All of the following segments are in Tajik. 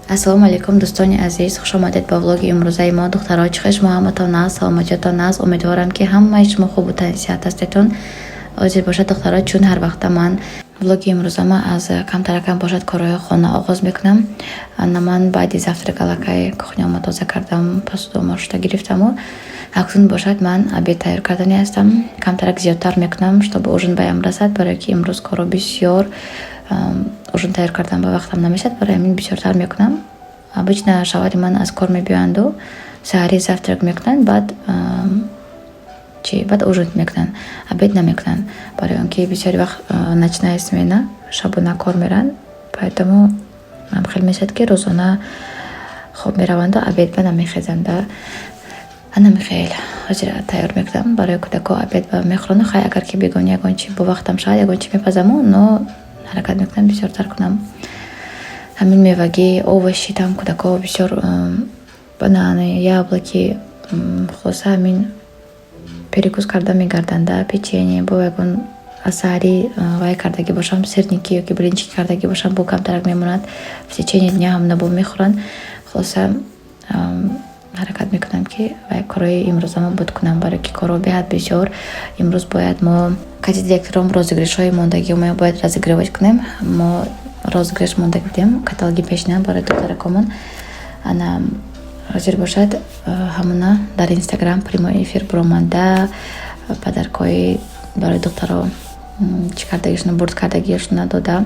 Ассалому алайкум, дӯстони азиз, хушомадед ба влоги имрӯзаи мо. Духтаро, чӣ хел шумо? Ҳаматон нағз, саломатиётон нағз? Умедворам, ки ҳамаи шумо хубу тансиҳат ҳастетон. Ҳозир бошад, духтаро, чун ҳар вақта ман влоги имрӯзама аз камтаракам бошад корҳои хона оғоз мекунам. Ана ман баъди завтрак аллакай кухнямо тоза кардам, посудомо шуста гирифтаму акнун бошад ман обед тайёр кардани ҳастам. Камтарак зиёдтар мекунам, чтобы ужин баям расад, барое ки имрӯз корҳо бисёр, ужин тайёр кардан ба вақтам намешавад. Барои ҳамин бисёртар мекунам. Обычно шавҳари ман аз кор мебиёянду саҳари завтрак мекунанд, баъд чи, баъд ужин мекунанд, обед намекунанд, барои он ки бисёри вақт ночная смена, шабона кор меранд. Поэтому хел мешавад, ки рӯзона хоб мераванду обед ба намехезанда. Анами хел ҳозир тайёр мекунам барои кӯдако, обед ба мехӯранду. Хай, агар ки бегони ягон чи бо вақтам шавад, ягон чи мепазаму, но ҳаракат мекунам бисёртар кунам. Ҳамин мевагӣ, овощи там кӯдако бисёр, бананы, яблоки, хулоса, ҳамин перекус карда мегарданда, печенье бо ягон асари вай кардагӣ бошам, сырники ёки блинчики кардагӣ бошам, бо камтарак мемонад, в течение дня ҳамна бо мехӯранд. Хулоса, ҳаракат мекунам, ки вай корҳои имрӯзамо буд кунам, барое ки корҳо беҳад бисёр. Имрӯз бояд мо кати директором розыгрышҳои мондагимо бояд разыгрывать кунем. Мо розыгрыш мондагӣ будем каталоги пешина барои духтаракомон. Ана ҳозир бошад ҳамона дар Инстаграм прямой эфир буромада, подаркҳои барои духтаро чӣ кардагишона, бурд кардагиашона дода.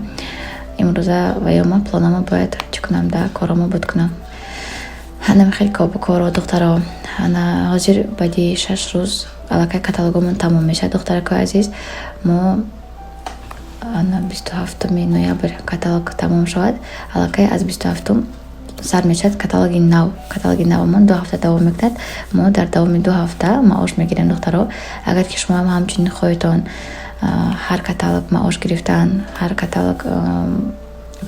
Имрӯза ваёма планомо бояд чӣ кунам да, корҳомо буд кунам. Ҳанами хеле коро, духтаро. Ана ҳозир баъди 6 рӯз аллакай каталогомон тамом мешавад. Духтаракои азиз, мо ана 27-уми ноябр каталог тамом шавад, аллакай аз 27-ум сар мешавад каталоги нав. Каталоги навамон 2 ҳафта давом мекунад. Мо дар давоми 2 ҳафта маош мегирем. Духтаро, агар ки шумо ҳамчунин хоҳедон ҳар каталог маош гирифтан, ҳар каталог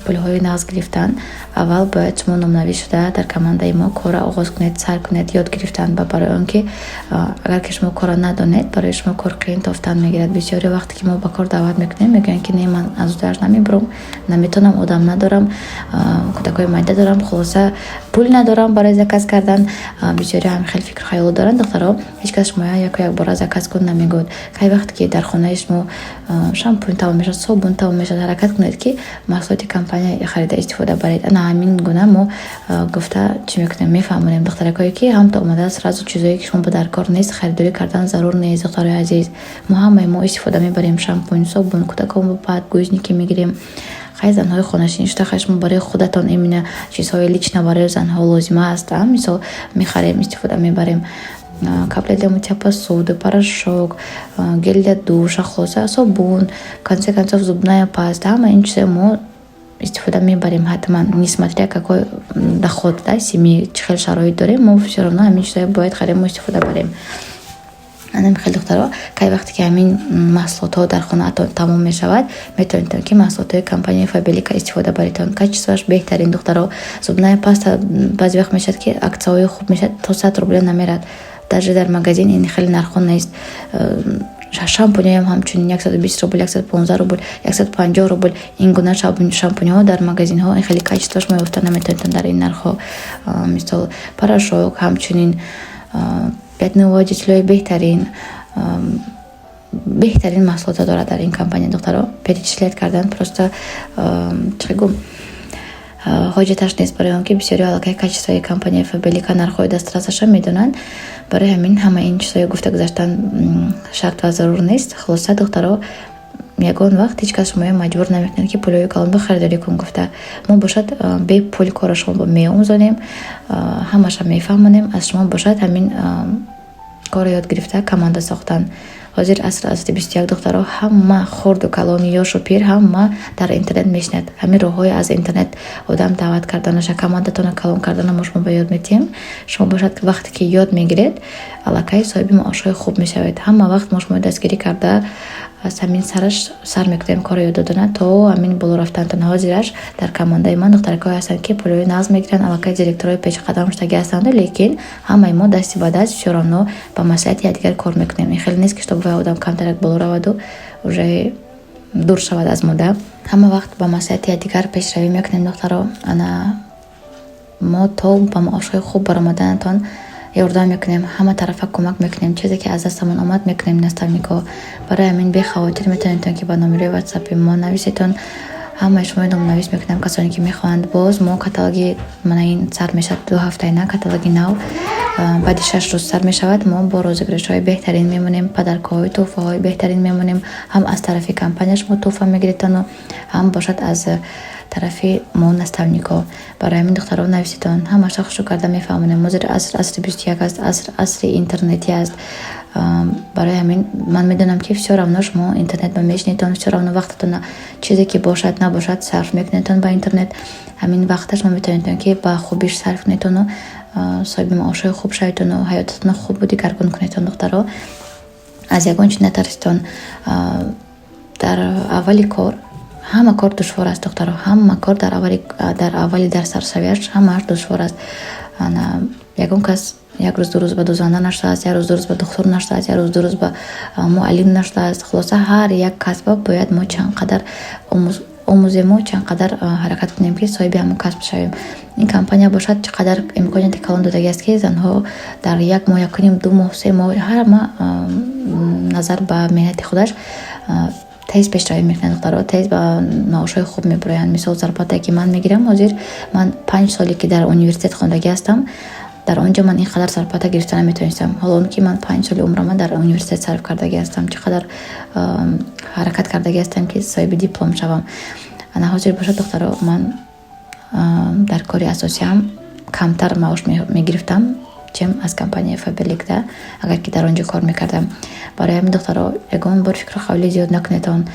пулҳои нағз гирифтан, аввал бояд шумо номнавис шуда, дар командаи мо корро оғоз кунед, сар кунед ёд гирифтан. Ба барои он ки агар ки шумо корро надонед, барои шумо кор қиин тофтан мегирад. Бисёре вақте ки мо ба кор даъват мекунем, мегӯянд, ки не, ман аз удааш намебурам, наметонам, одам надорам, кӯдакҳои майда дорам, хулоса, пул надорам барои заказ кардан. Бисёре ҳам хеле фикру хаёло доранд. Духтаро, ҳеҷ кас шумоя яку якбора заказ кун намегӯяд. Кай вақте ки дар хонаи шумо шампун тамом мешавад, собун тамом мешавад, ҳаракат кунед, ки маҳсулоти компания харида истифода баред. Ана ҳамин гуна мо гуфта чӣ мекунем, мефаҳмонем духтаракое, ки ҳамто омада сразу чизое ки шумо ба дар кор нест, харидорӣ кардан зарур нест. Духтарои азиз, мо ҳамаи мо истифода мебарем шампунь, собун, кӯдакон подгузники мегирем. Хай, занҳои хонашин шуда, хай, шумо барои худатон именно чизҳои лично барои занҳо лозима аст, мисол, мехарем, истифода мебарем: капля для мытья посуды, порошок, гель для душа, хулоса, собун, в конце концов, зубная паста. Ҳама ин чизҳое мо истифода мебарем ҳатман, несмотря какой доход да семьи, чӣ хел шароит дорем, мо всё равно ҳамин чизҳое бояд харему истифода барем. Анами хел, духтаро, кай вақте ки ҳамин маҳсулотҳо дар хонаатон тамом мешавад, метавонедтон, ки маҳсулотҳои компанияи Фаберлика истифода баредтон. Качествоаш беҳтарин, духтаро. Зубная паста баъзе вақт мешавад, ки акцияҳои хуб мешавад, то 100 рубля намерад, даже дар магазин ин хеле нархҳо нест. Шампуниам ҳамчунин 120 рубл, 115 рубл, 150 рубл. Ин гуна шампуниҳо дар магазинҳо ин хеле качествоаш мо ёфта наметавонедтон дар ин нархҳо. Мисол, порошок ҳамчунин, пятновыводителҳои беҳтарин, беҳтарин маҳсулотро дорад дар ин компания. Духтаро, перечислять кардан просто чӣ гум ҳоҷаташ нест, барои он ки бисёри аллакай качествои компанияи Фаберлика, нархҳои дастрасаша медонанд. Барои ҳамин ҳама ин чизҳое гуфта гузаштан шарт ва зарур нест. Хулоса, духтаро, ягон вақт ҳеҷ кас шуморо маҷбур намекунад, ки пулҳои калонро харидорӣ кун гуфта. Мо бошад бепул корро шумо меомӯзонем, ҳамаша мефаҳмонем. Аз шумо бошад ҳамин корро ёд гирифта, команда сохтан. Ҳозир аср асри 21, духтаро, ҳама хурду калон, ёшу пир, ҳама дар интернет мешинад. Ҳамин роҳҳои аз интернет одам даъват карданаша, командатонро калон кардана мо шумо ба ёд медиҳем. Шумо бошад, вақте ки ёд мегиред, аллакай соҳиби маошҳои хуб мешавед. Ҳама вақт мо шуморо дастгирӣ карда, аз ҳамин сараш сар мекунем корро ёд додана то ҳамин боло рафтантон. Ҳозираш дар командаи ман духтаракҳое ҳастанд, ки пулҳои нағз мегиранд, аллакай директорҳои пешқадам шудагӣ ҳастанд, лекин ҳамаи мо дасти ба даст всё равно ба маслиҳати якдигар кор мекунем. Ин хеле нест, ки чтобы вай одам камтарак боло раваду уже дур шавад аз мо да. Ҳама вақт ба маслиҳати якдигар пешравӣ мекунем, духтаро. Ана Мо то ба маошҳои хуб баромаданатон ёрдам мекунем, ҳама тарафа кӯмак мекунем, чизе ки аз дастамон омад, мекунем, наставникҳо. Барои ҳамин бехавотир метавонедтон, ки ба номерои ватсапи мо нависетон. Ҳамаи шумо номнавис мекунам, касоне ки мехоҳанд. Боз мо каталоги мана ин сар мешавад, 2 ҳафтаи на каталоги нав баъди 6 рӯз сар мешавад. Мо бо розыгрышҳои беҳтарин мемонем, подаркаҳои, тӯҳфаҳои беҳтарин мемонем. Ҳам аз тарафи компания шумо тӯҳфа мегиритону, ҳам бошад аз тарафи мо, наставникҳо. Барои ҳамин, духтаро, нависитон, ҳамаша хушрӯ карда мефаҳмонем. Ҳозир аср асри 21 аст, аср асри интернетӣ аст. Барои ҳамин ман медонам, ки всё равно шумо интернет ба мешинедтон, всё равно вақтатона, чизе ки бошад набошад, сарф мекунедтон ба интернет. Ҳамин вақта шумо метавонедтон, ки ба хубиш сарф кунедтону соҳиби маошҳои хуб шаведтону ҳаётатонро хубу дигаргун кунедтон. Духтаро, аз ягон чи натарситон. Дар аввали кор ҳама кор душвор аст, духтаро, ҳама кор дар аввали, дар саршавиаш ҳамааш душвор аст. Ягон кас як рӯз, 2 рӯз ба дӯзанда нашудааст, як рӯз, 2 рӯз ба духтур нашудааст, як рӯз, 2 рӯз ба муаллим нашудааст. Хулоса, ҳар як касба бояд мо чанд қадар омӯзему, чанд қадар ҳаракат кунем, ки соҳиби ҳамон касб шавем. Ин компания бошад, чӣ қадар имконияти калон додагиаст, ки занҳо дар як моҳ, якуним, 2 моҳ, 3 моҳ, ҳама назар ба меҳнати худаш тез пешравӣ мекунанд. Духтаро тез ба маошҳои хуб мебароянд. Мисол, зарплатае ки ман мегирам ҳозир, ман 5 соле ки дар университет хондагӣ ҳастам, дар он ҷо ман ин қадар зарплата гирифта наметавонистам. Ҳоло он ки ман 5 соли умрама дар университет сарф кардагӣ ҳастам, чӣ қадар ҳаракат кардагӣ ҳастам, ки соҳиби диплом шавам. Ана ҳозир бошад, духтаро, ман дар кори асосиам камтар маош мегирифтам, чем аз компанияи Фаберликда, агар ки дар он ҷо кор мекардам. Барои ҳамин, духтаро, ягон бор фикру хаёли зиёд накунедон.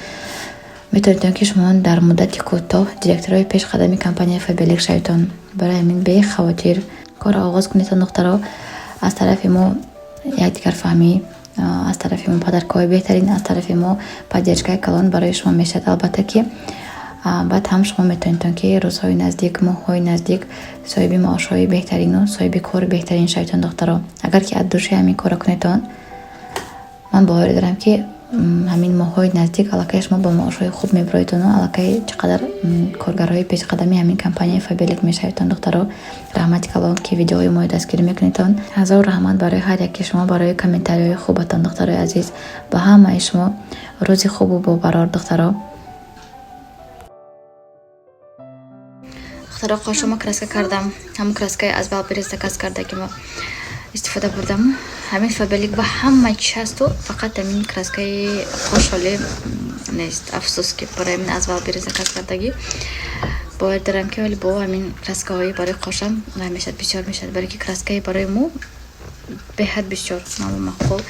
Метавонедон, ки шумо дар муддати кӯтоҳ директорҳои пешқадами компанияи Фаберлик шаведон. Барои ҳамин бехавотир корро оғоз кунедон, духтаро. Аз тарафи мо якдигарфаҳмӣ, аз тарафи мо подаркаҳои беҳтарин, аз тарафи мо поддержкаи калон барои шумо мешавад. Албатта ки баъд ҳам шумо метавонедон, ки рӯзҳои наздик, моҳҳои наздик соҳиби маошҳои беҳтарину соҳиби кори беҳтарин шаведон. Духтаро, агар ки аз души ҳамин корро кунедон, ман боварӣ дорам, ки ҳамин моҳҳои наздик аллакай шумо ба маошҳои хуб мебароедону аллакай чӣ қадар коргарҳои пешқадами ҳамин компанияи Фаберлик мешаведтон. Духтаро, раҳмати калон, ки видеоҳои моро дастгирӣ мекунедтон. Ҳазор раҳмат барои ҳар яки шумо, барои комментариҳои хубатон. Духтарои азиз, ба ҳамаи шумо рӯзи хубу бобарор, духтаро. Духтаро, қошома краска кардам. Ҳамон краскаи аз Вайлдберриз заказ карда, ки мо истифода бурдам. Ҳамин Фаберлик ба ҳама чи ҳасту, фақат ҳамин краскаи қошолӣ нест, афсӯс ки. Барои ҳамин аз Вайлдберриз заказ кардагӣ. Бовар дорам, ки вале бо ҳамин краскаҳои барои қошам мешавад, бисёр мешавад, барои ки краскаи барои мӯ беҳад бисёр маъқул.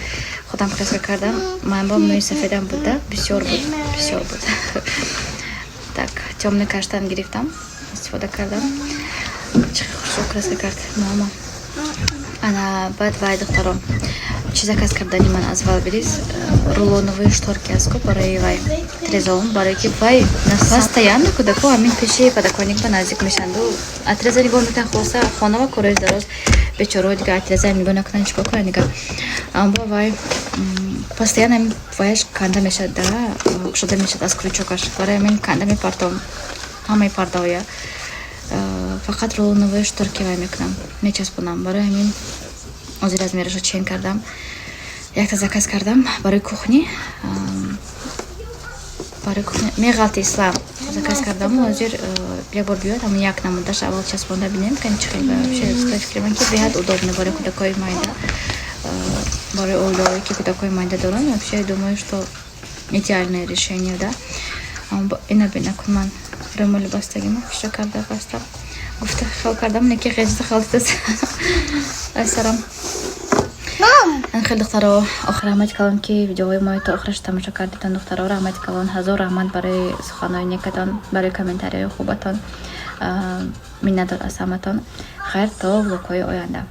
Худам краска кардам, ман бо мӯи сафедам буда, бисёр буд, бисёр буд. Так, тёмный каштан гирифтам, истифода кардам. Чӣ хушрӯ краска кард мама. Ана баъд вай, духтаро, чи заказ кардани ман аз Вайлдберриз, рулоновые шторки аст ко, барои вай трезом, барое ки вай постоянно кӯдако ҳамин пеши подоконник ба наздик мешанду аз треза нигоҳ мекунанд. Хулоса, хона ва корои дароз бечораҳо дига аз треза нигоҳ накунанд, чикор кунанд дига? Аммо вай постоянно ҳамин ваяш канда мешавад да, кушода мешавад аз крючокаш. Барои ҳамин канда мепартом ҳамаи пардаҳоя, фақат рулоновые шторки вай мекунам, мечаспонам. Барои ҳамин ҳозир размерашро чен кардам, якта заказ кардам барои кухни. Барои кухня меғалти ислам заказ кардаму ҳозир як бор биёд, ҳамн як намудаш аввал часпонда бинем, кани чӣ хел. Вообще, фикри ман, ки беҳад удобно барои кӯдакҳои майда, барои оилаҳое ки кӯдакҳои майда доранд. Вообще, думаю, что идеальное решение да. Ина бина кун, ман рӯмоли бастагима хушро карда бастам, гуфта хел кардам, неки ғезида халтидас аз сарам. Хеле, духтаро, охир раҳмати калон, ки видеоҳои мои то охираш тамошо кардитон. Духтаро, раҳмати калон, ҳазор раҳмат барои суханҳои некатон, барои комментариҳои хубатон. Миннатдор аз ҳаматон. Хайр, то влогҳои оянда.